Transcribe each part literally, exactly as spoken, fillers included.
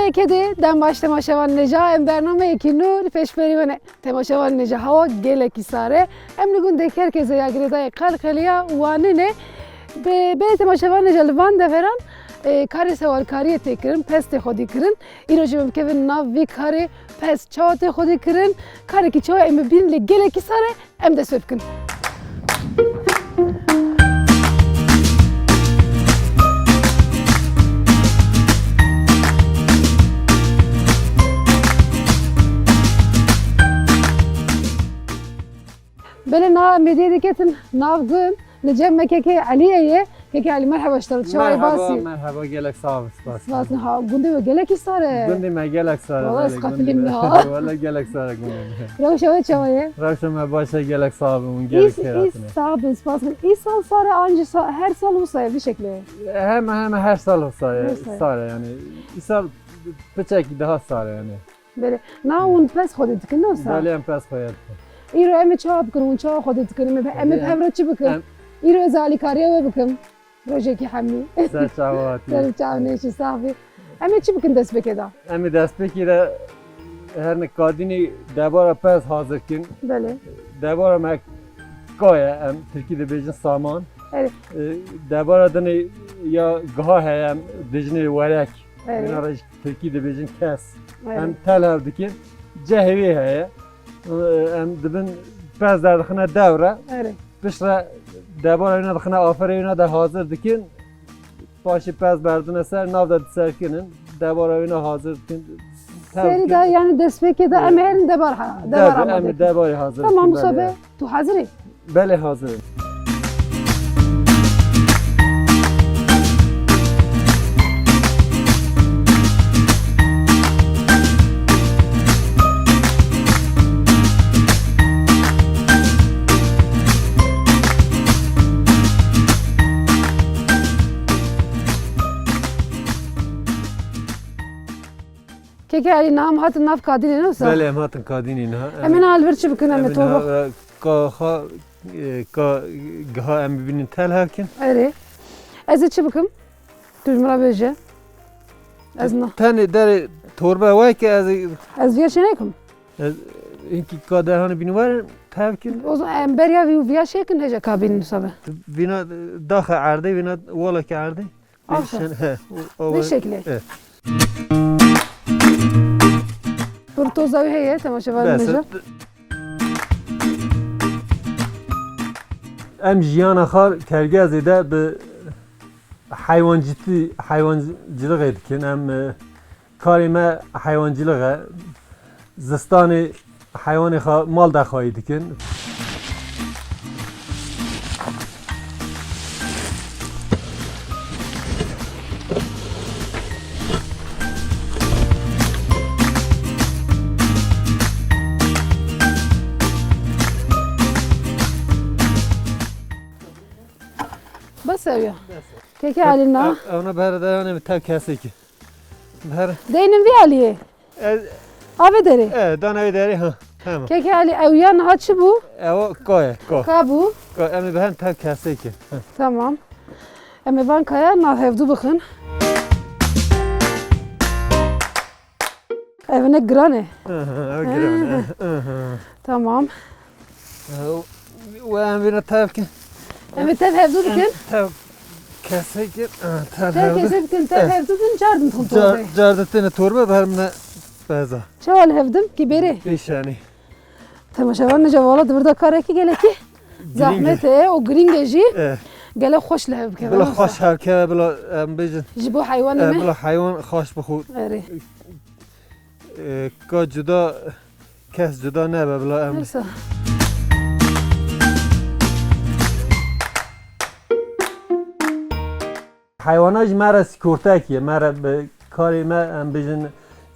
Kedê dem baş temaşevan nêca, em bernameyekî nû li pêşberî we ne. Temaşevan nêca, hewa gelekî sar e. Em li gundê Kerkezê ya girêdayê Qelqeliya Wanê ne. Bi, belê temaşevan nêca li van deveran, e, karê sewarkariyê tê kirin, pez tê xwedî kirin. Îro jî em bikevin nav vî karê, pez çawa tê xwedî kirin, karekî çawa em ê bînin lê gelekî sar e. Em dest pê bikin. Belê na em êdî diketin nav gund, li cem me kekê Eliyê ye. Kekê Elî, merheba ji te re. Çawa yî, baş î? Merheba, gelek sax bî, spas. Spas, ha, gundê we gelekî sar e. Gundê me gelek sar e, belê, gundê me. Wala ez qefilîm niha. Wala gelek sar e gundê me. Rewşa we çawa ye? Rewşa me baş e, gelek sax bî, hûn gelek xêr hatine. Îs-, îs-, sax bin, spas bin. Îsal sar e, an jî sa-, her sal wisa ye, vî şeklê ye? Hemen hemen her sal wisa ye, her sal. Sar e yani. Îsal piçekî daha sar e yani. Belê. Na hûn pez xwedî dikin, ne wisa? Belê, em pez xwedî dikin. Îro em ê çawa bikin? Hûn çawa xwedî dikin? Em ê, em ê bi hev re çi bikin? Em Îro ez alîkariya we bikim. Rojekî hemî. Ser çawa hatî. Ser çawa nêşî, sax bî. Em ê çi bikin destpêkê de? Em ê destpêkê de her ne kadînî debara pez hazir kin. Belê. Debara me ka ye, em tirkî dibêjin saman. Erê. E, debara dinê ya giha heye, em dibêjinê werek. Erê. Wina re jî tirkî dibêjin kes. Erê. Em tel hev dikin. Cehê wê heye. Em dibin pez derdixine dew re. Erê. Pişt re debara wîna dixine aferê wîna de hazir dikin. Paşê pez berdine ser, nav de diserkinin. Debara wîna hazir dikin. Serî de, yani destpêkê de em ê herin debar ha-, debar amade. Em ê debarê hazir dikin. Tamam, Musa be, tu hazir î? Belê, hazir im. Keke Elî, niha em hatin nav kadînê, ne wisa? Belê, em hatin kadînê niha. Em ê niha li vir çi bikin? Em ê torba. Em ê niha, e, ka xwe, e, ka giha em bibînin tel hev kin. Erê. Ez ê çi bikim? Tu ji min re bêje. Ez na. Tenê derê torbe weke ez ê. Ez viya çê nekim. Ez hinkî ka derhanê bînin werin tev kin. O zaman em beriya vî viya çê kin, hêja ka bînin sabe. Vîna daxe erdê, vîna waleke erdê. Axa. He, o, o. Vî şeklê. E. Pir toza wî heye, temaşevan bêje. Em jiyana xwe Kergezê de bi heywancîtî, heywancilixê dikin. Em, e, karê me heywancilix e. Zistanê heywanê xwe mal de xwayî dikin. Bes ew ya. Keke Elî na. Ew, ew na bere de, yanê tev kesêkî. Her. Deynin vî aliyê. Ez. Avê derê. E, dan avê derê, ha. Tamam. Keke Elî, ew ya niha çi bû? Ew ka ye, ka. Ka bû. Ka, em ê bi herin tev kesêkî. Ha. Tamam. Em ê van kaya nav hevdû bixin. Ev ne giran e. Aha, ev giran e. Aha. Tamam. Ew, we em vîna tev kin. Em ê tev hevdû bikin. Tev kesê kin. Ah, tev hevdû. Tev kesê bikin, tev hevdû bikin, cardin dixin torbe. Car-, cardin têne torbe, ber min e peza. Çawa li hevdim ki bêrê? Pêşenî. Temaşevan nice, wala di vir de karekî gelekî zehmet e û girîng e jî. Eh. Gelek xweş li hev bikeve. Bila xweş hev keve, bila em bêjin. Ji bo heywanê me. Eh, bila heywan xweş bixwe. Erê. E, ka cuda, kes cuda nebe, bila em. Heywana jî me re sîkortek ye, me re bi karê me, em bêjin,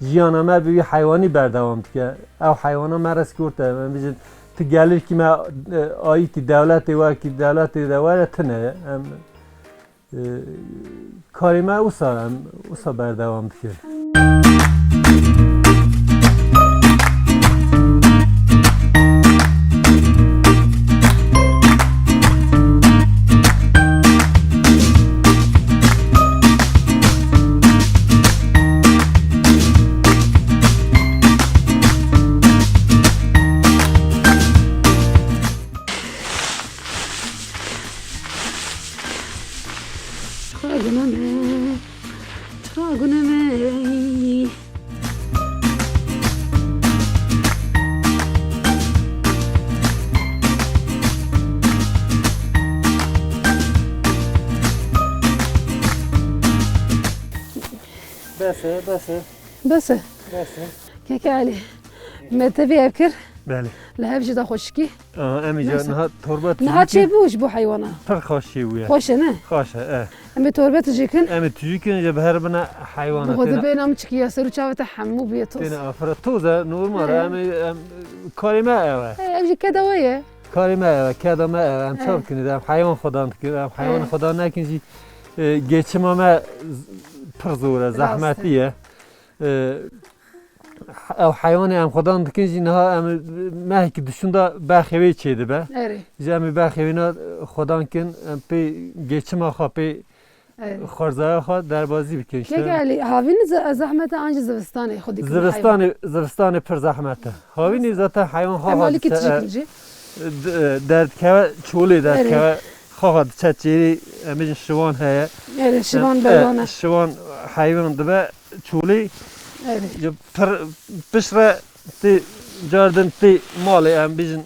jiyana me bi wî heywanî berdewam dike. Ew heywana me re sîkorte, em bêjin, ti gelirkî me, e, ayîtî dewletê wekî dewletê de were tune ye. Em, Ee, karê me wisa, em wisa berdewam dikin. Bes e. Bes e. Bes e. Keke Elî, me tevî ev kir. Belê. Li hev jî da xweşikî. Aa, em î ca Neyse. Niha torba Niha tijî çê bû ji bo heywana. Pir xweş çê bûye. Xweş e, ne? Xweş e, e. Em ê torbe tijî kin. Em ê tijî kin, ji bi her bine heywana Bi xwe têne, dibê nam çikî ya ser û çavê te hemû bûye toz. Têne afira toz e, normal e. He. Em ê, em, karê me ew e. He, ev jî keda we ye. Karê me ev e, keda me ev e. Em çav He. kin, em heywan xwedan dikin, em heywan He. xwedan nekin jî, e, geçima me z-, pir zor e, Rast e. zehmetî ye. E, ew heywanê em xwedan dikin jî niha em mehekî duşûn da berxê wê çêdibe. Erê. Ji em ê berxê wê na xwedan kin, em pê geçima xwe, pê Erê. xwerzaya xwe derbazî bikin işte. Keke Elî, havînî ze-, zehmet e an jî zivistanê xwedî kirin heywan? Zivistanê, zivistanê pir zehmet e. Havînî Nasıl? zaten heywan xwe Hem xwe alî diçe, kiticik e, jî. d-, e, derdikeve çolê Erê. derdikeve xwe xwe diçe çêrê, em bêjin şivan heye. Erê, şivan E, berwana. şivan heywan dibe çolê. Erê. Ji pir, piştre tê cardin tê malê em bêjin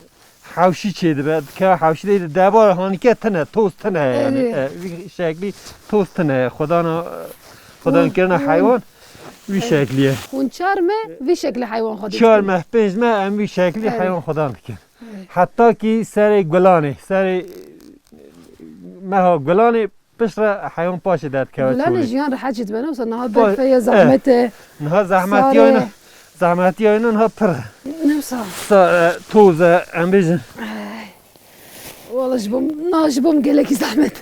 hewşî çêdibe. Dikeve hewşî de debara hanîke tine, toz tine heye yani. Erê. E, vî şeklî toz tine heye. Xwedana, xwedan Hûn, kirina hûn. heywan vî Erê. şeklî ye. Hûn çar me vî şeklî heywan xwe Çar dîtin. meh, pênc meh em vî şeklî Erê. heywan xwedan dikin. Erê. Heta kî serê gulanê, serê meha gulanê piştre heywan paşê derdikeve Gulanê çolê. jiyan rehet jî dibe, ne wisa niha Pa-, berfe ye, eh. zehmet e. Niha zehmetiya Sare. wina, zehmetiya wina niha pir e. Ne wisa. Sare, toz e, em bêjin. Ay. Wala ji bo min, na ji bo min gelekî zehmet.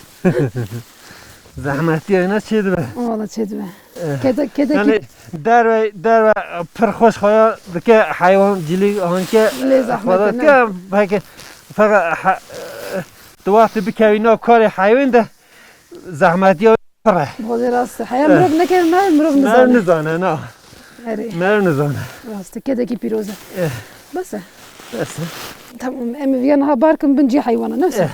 Zehmetiya wina çêdibe. Wala çêdibe. Eh. Kede-, kedekî Yani derve, derve pir xweş xweya dike heywan cilî hanke Lê zehmet xweda e, ne? dike, peki, fakat he-, tu wextê bikevî nav karê heywan de zehmetiya pir e. Xwedê rast e. Heya Eh. mirov neke, me mirov Mer nizane. nizane, na. Erê. Mer nizane. Rast e, kedekî pîroz e. Eh. Bes e. Bes e. Tamam, em ê viya niha bar kin bin cî heywana, ne wisa? Eh.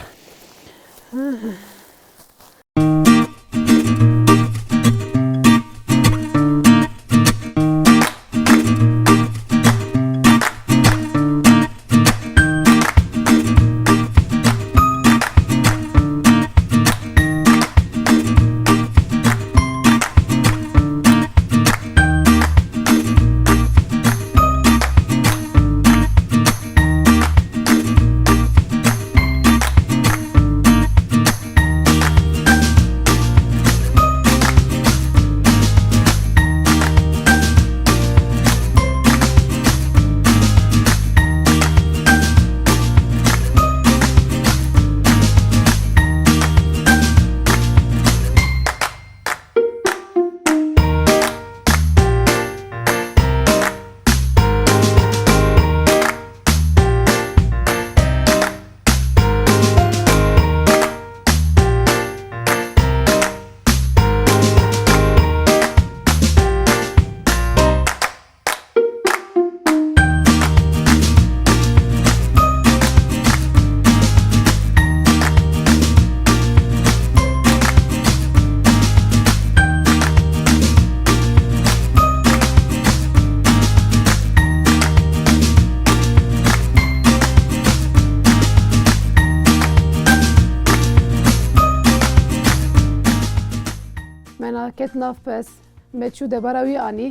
Me na ket nav pez. Me çû debara wî anî.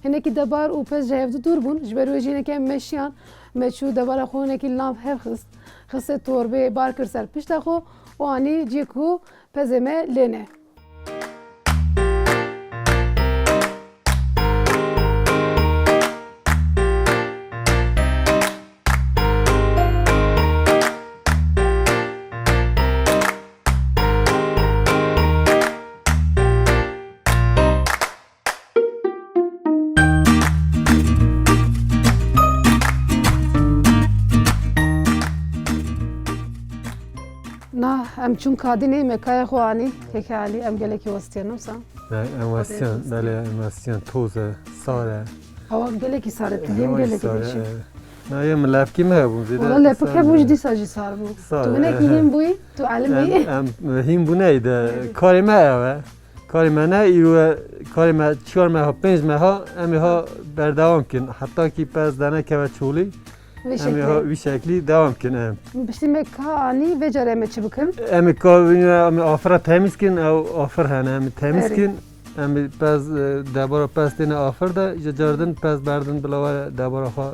Hinekî debar û pez ji hevdu dûr bûn. Ji ber wê jî hinekî em meşiyan. Me çû debara xwe hinekî li nav hev xist. Xistê torbê bar kir ser pişta xwe û anî cî ku pezê me lê ne. Na, em çûn kadînê, me kaya xwe anî, keke Elî, em gelekî westiyan, ne wisa? Ne, em westiyan, belê, em westiyan, toz e, sar e. Hewa gelekî sar e, tu yêm Hewa gelekî sar e, dişî. e. Na, yê min lepkî me hebûn, zêde Wala lepik sar hebû e. ji dîsa jî sar bû. Sar Tu e, hinekî e. hîn bûyî, tu elim Em, bûyî. em hîn bûne de, Evet. karê me ew e. Karê me ne, îro e, karê me çar meha, pênc meha, em ê ha berdewam kin. Heta kî pez denekeve çolî, Vê em ê şeklî. ha vî şeklî dewam kin em. Piştî me ka anî, vê carê em ê çi bikin? Em ê ka, em ê afira temîz kin, ew afir hene, em ê temîz Erê. kin. Em ê pez, e, debara pez têne afir de, ji cardin pez berdin bila were debara xwe,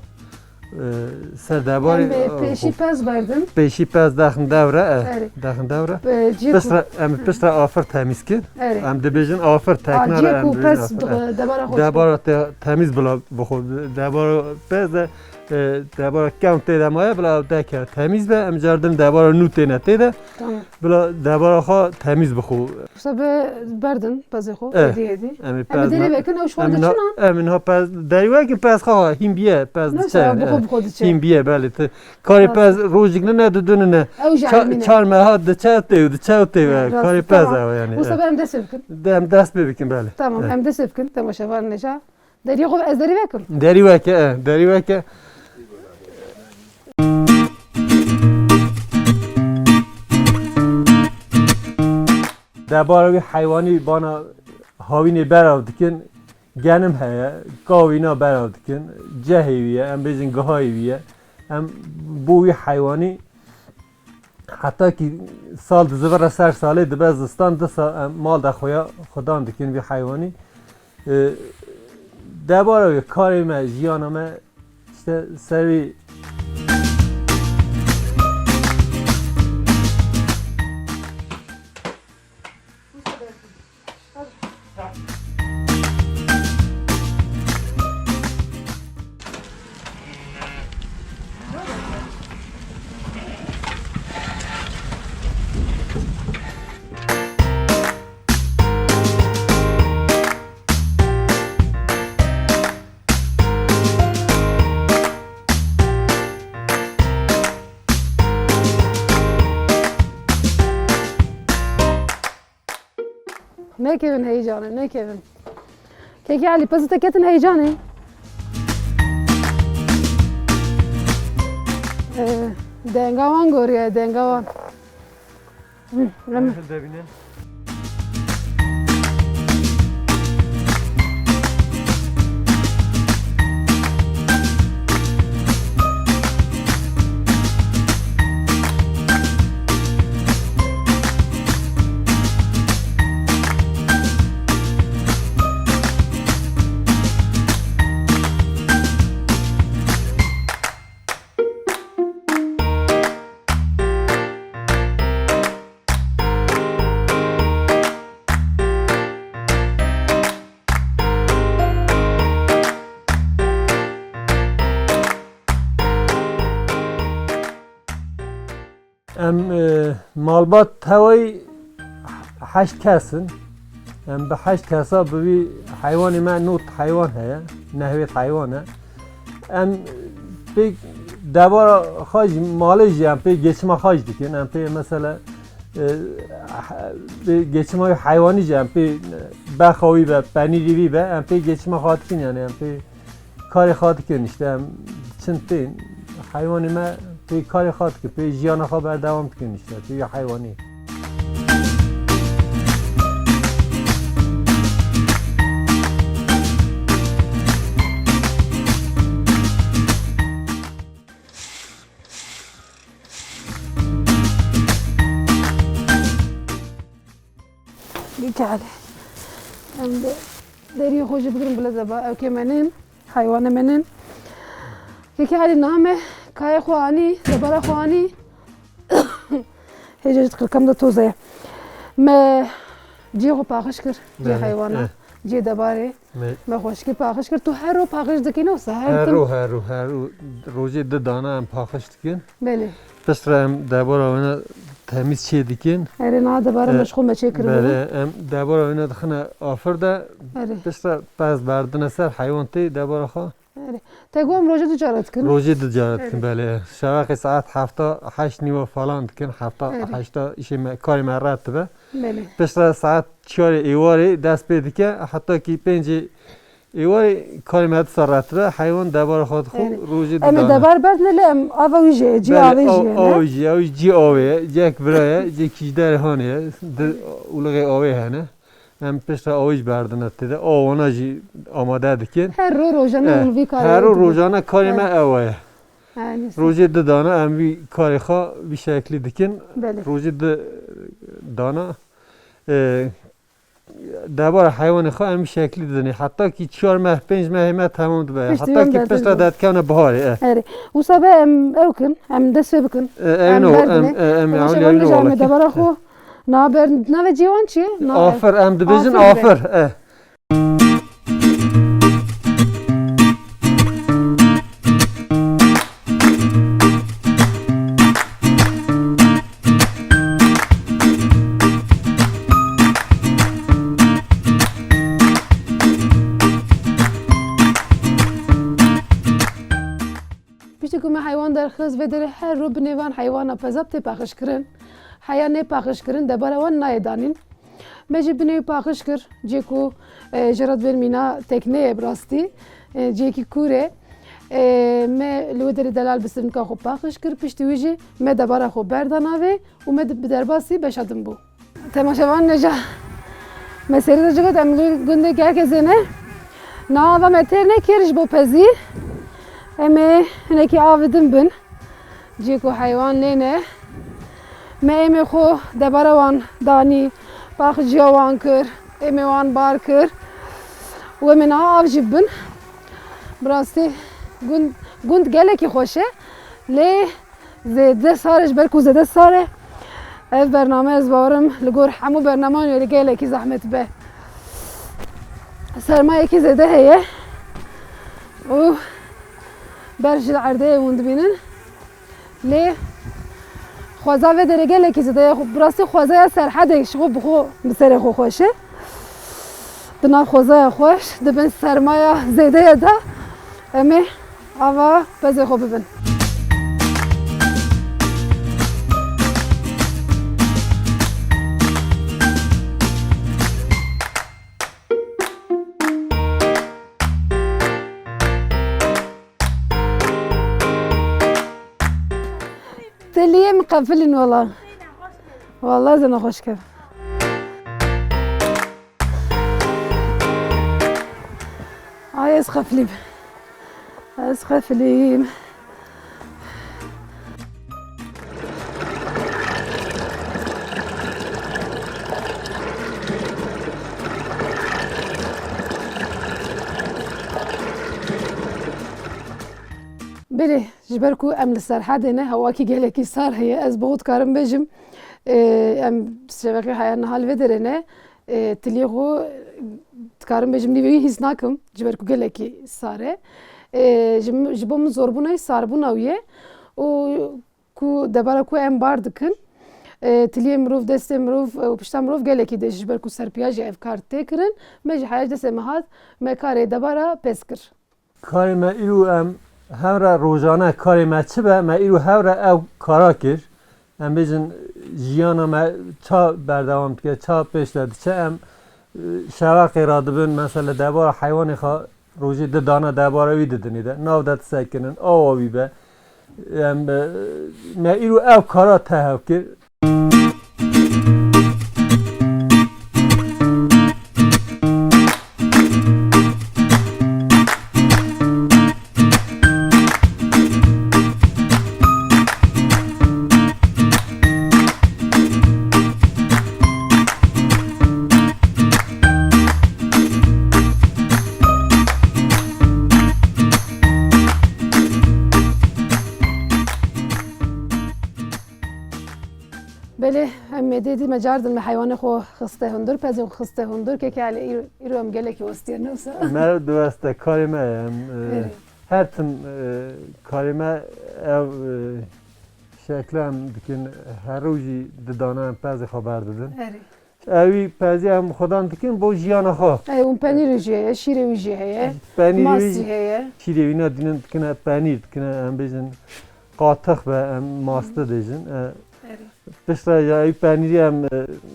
e, ser debarê, Em, e, e, pêşî xwe pez berdin. Pêşî pez dexin dewre, e, Erê. Dexin dewre. E, cî Piştre, ku- em ê piştre afir temîz kin. Erê. Em dibêjin afir A, teknare cî em ku dibêjin pez afir, e. Debara xwe Debara te-, temîz bila bixwe. Debara pez de, e, debara kewn tê de maye bila ew deke temîz be. Em cardin debara nû têne tê de. Tamam. Bila debara xwe temîz bixwe. Wisa bi berdin pezê xwe, Ê, êdî êdî. Em ê Em ê pez derê ne-, vekin, ew ji xwe em ê diçin na-, an? Em ê niha pez derî vekin pez xwe hîn biye, pez Ne, diçe, sen bixwe, e, bixwe diçe. Hîn biye, belê. Tu karê Rast. Pez rojik ne, ne didunine. Ew jî Çar, elmîne. Çar meha diçe tê û diçe tê ve. Rast, Karê pez tamam. ew yani, Wisa e. Em dest pê bikin. De em dest pê bikin, belê. Tamam, E. em dest pê bikin, temaşevan neca. Derî xwe ez derî vekim. Derî veke, e, derî veke. Debara wî heywanî bana hawînê berav dikin, genim heye, gavîna berav dikin, cehê wî ye, em bêjin gihayê wî ye. Em bo wî heywanî Heta kî sal dizivire ser salê dibe zistan, disa em mal de xuya xudan dikin vî heywanî. E, debara wê karê me, jiyana me işte ser wî Nekevin heyecanê, nekevin. Kekê Elî, pezî te ketin heyecanê. Ee, denga wan goriye, denga wan. Hı, em- Hilde bînin. Em, e, malbat tewayî heşt kes in. Em bi heşt kesa bi vî heywanê me nod heywan heye, nehwêt heywan e. Em pê debara xwe jî, malê jî em pê geçima xwe jî dikin. Em pê mesela, e, pê geçima wî heywanî jî em pê bexa wî be, penîrî wî be, em pê geçima xwe dikin yani em pê Karê xwe dikin, işte em çin tên, heywanê me pê karê xwe dikin, pê jiyana xwe berdewam dikin, işte pê ya heywanî. Bîkale. Em de deriyê xwe jî bigirin bila zeba. Ew kê menên, heywane menên. Kekê Elî, niha me kayê xwe anî, zebara xwe anî. Hêja ji qirkem de toze ye. Me cihê xwe paqij kir, cihê Belê, heywana, eh. Cihê debarê. Me Me xweşikî paqij kir. Tu her roj paqij dikî, ne wisa? Her Her tim- roj, her roj, her roj. Rojê di dana em paqij dikin. Belê. Piştre em debara wêne temîz çê dikin. Erê, niha debara E, me ji xwe me çê kiribû. Belê, em debara wêne dixine afir de. Erê. Piştre pez berdine ser heywan tê debara xwe. Erê. Te got em rojê du cara dikin. Rojê du cara dikin, Erê. Belê. Şeveqê saet hefta heşt nîva falan dikin. Hefta Erê. Heşta îşê me, karê me ret dibe. Belê. Piştre saet çarê êwarê dest pê dike, heta kî pêncê êwarê karê me disa ret dibe, heywan debara xwe dixwe, Erê. Rojê Em ê didane. Debar berdine lê em ava wî jî ye, cî Belê, avê jî av-, ye, ne? Avê jî, ew jî cî avê ye, cek bira ye, cek jî derê hanê ye, di ulixê avê hene. Em piştre avê jî berdine tê de, av wana jî amade dikin. Her ro rojane Eh, hûn vî karê her ro dibin. Rojane karê me Erê. Ew e. Erê, nîse. Rojê di dana em vî karê xwe vî şeklî dikin. Belê. Rojê di dana, e, Debara heywanê xwe em şeklî didinê. Heta kî çar meh, pênc mehê me temam dibe. Piştî Heta em kî pişta derdin. Detkevne biharê. E. Erê. Wisa be em ew kin, em dest pê bikin. E, ew Em no, berdinê. em, e, em Temaşe ewlî van ew dija em wala kî. Debara xwe. Na ber, navê cêwan çi ye? Na Afir, em dibêjin Afir. Afir. E. Piştî ku me heywan derxist, vê derê her ro binê van heywana pezab tê paqijkirin. Heya nê paqijkirin, debara wan nayê danîn. Me jî binê wî paqij kir, cê ku, e, jê re dibên mîna tekne ye bi rastî, e, cihekî kûr e. E, me li wê derê delal bi sivnika xwe paqij kir, piştî wî jî me debara xwe berda navê û me di-, bi derbasî beşa din bû. Temaşevan neja me serî de cigot em li gundê Gerkezê ne. Niha ava me têr nekir ji bo pezî. Em ê hinekî av din bin. Cihê ku heywan lêne. Me êmê xwe debara wan danî, paxiciya wan kir, êmê wan bar kir. Û em ê niha av jî bin. Bi rastî gund, gund gelekî xweş e. Lê zêde sar e, ji ber ku zêde sar e. Ev bername ez bawerim li gor hemû bernameyan wê li gelekî zehmet be. Sermayekî zêde heye. Û berf jî li erdê ye hûn dibînin. Lê xweza vê derê gelekî zêde ye. Bi rastî xwezaya Serhedê ji xwe bi xwe bi serê xwe xweş e. Di nav xwezaya xweş, di bin sermaya zêde ye de em ê ava pezê xwe bibin. Tiliyê min qefilîn wela. Wela zina xweş kir. Ay ez qefilîm. Ez qefilîm. Belê, ji ber ku em li Serhedê ne, hewakî gelekî sar heye. Ez bi xwe dikarim bêjim, e, em şeveqê heya niha li vê derê ne, e, tiliyê xwe dikarim bêjim nîvê wî hîs nakim, ji ber ku gelekî sar e. E, ji, ji bo min zorbûna wî sarbûna wî ye. Û ku debara ku em bar dikin, e, tiliyê mirov, destê mirov, e, û pişta mirov gelekî diêşe, ji ber ku serpiya jî ev kar tê kirin, me jî heya ji destê me hat, me karê debara pez kir. Karê me îro em hevre rojane karê me çi be, me îro hevre ew kara kir. Em bêjin jiyana me ça berdewam dike, ça pêş de diçe, em, e, şeveqê radibin, mesela debara heywanê xwe rojê di dana debara wî didinê de, nav de disekinin, awa wî be. Em, e, me îro ev kara tehev kir. Belê, em ê dê dî me cardin me heywanê xwe xiste hundir, pezê xwe xiste hundir, keke Elî îro, îro em gelekî westiye, ne wisa? Me diweste, karê me ye, em, e, Belê. Her tim, e, karê me ev, e, şekle em dikin, her rojî di dana em pezê xwe berdidin. Erê. Ewî pezî em xudan dikin bo jiyana xwe. Ey, hûn penîrê jî heye, şîrê wî jî heye, Penîrê mas wî, jî heye. Şîrê wî ne dînin dikine penîr, dikine em bêjin qatix be, em mastı dêjin. E, Erê. Piştre ya ew penîrî em, e,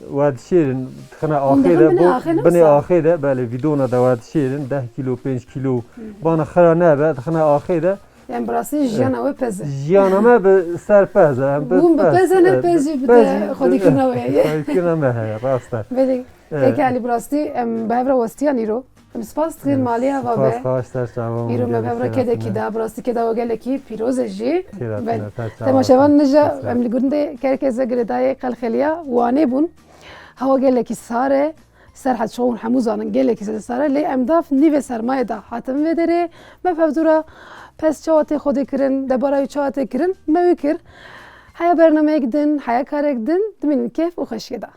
we dişêrin, dixine Hûn axê dixin de, binê bo, axê ne binê wisa? Axê de, belê, vîdona de we dişêrin, deh kîlo, pênc kîlo, Hı. Bana xira nebe, dixine axê de. Yani bi rastî jiyana we pez e. Jiyana me bi ser pez e, em bi Hûn bi pez, pez e, ne e, pez jî bi pez de jî xwedîkirina we ye. Xwedîkirina me heye, rast e. Belê. E. Peki Elî, bi rastî em bi hev re westiyan îro. Em spas dixin, malê hava be. Spas, xaş ser çavan. Îro me bi hev re kedekî da, bi rastî keda we gelekî pîroz e jî. Belê. Temaşevan nija em li gundê Kerkeze girêdayê Qelxeliya Wanê bûn. Hewa gelekî sar e. Serhed ji xwe hûn hemû zanin gelekî sesdar e, lê em dav nîvê sermayê de hatin vê derê. Me bi hevdû re pez çawa tê xwedî kirin, debara wî çawa tê kirin, me wî kir. Heya bernameyek din, heya karek din, dimînin kêf û xweşiyê de.